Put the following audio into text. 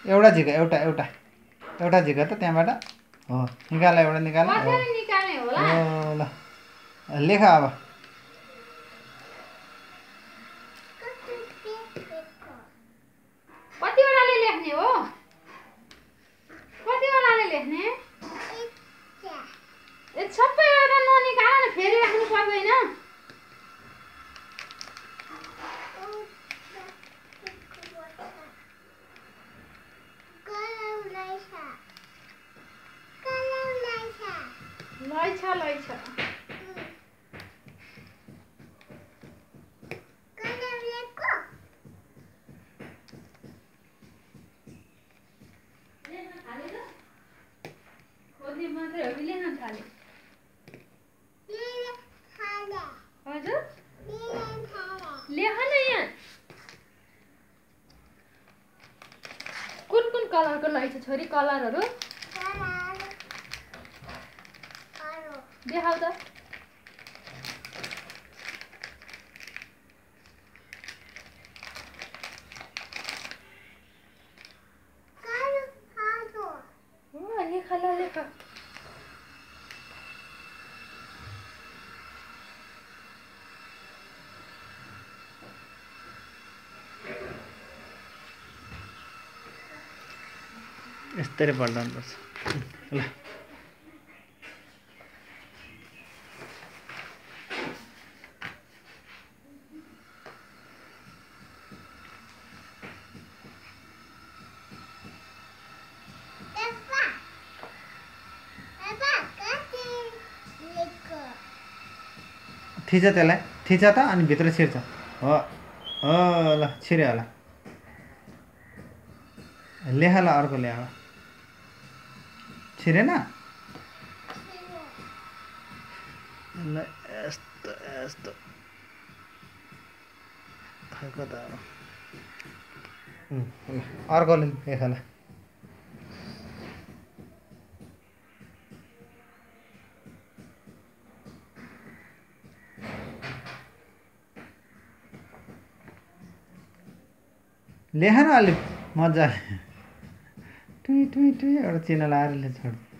एउटा झिका एउटा एउटा एउटा झिका त त्यहाँबाट हो निकाल एउटा निकाल हो कसरी निकाल्ने होला ल लेख अब कतिवटाले लेख्ने हो कतिवटाले लेख्ने ए सबै एउटा ननिकाल न फेरि राख्नु पर्दैन लैछ खोज्ने मात्रै हो कि लेख्न थाले हजुर लेख न यहाँ कुन कलरको लैछ छोरी कलरहरू देखाउ त लेख यस्तरी पढ्नुपर्छ ल थिच त्यसलाई थिच त अनि भित्र छिर्छ हो हो ल छिर्यो होला लेख ल अर्को ल्याऊ छिरेन ल यस्तो यस्तो खाएको त अर्को लेख ल लेख न अलिक मजाले टुई टुई टुई एउटा चिन्ह लाएर छोड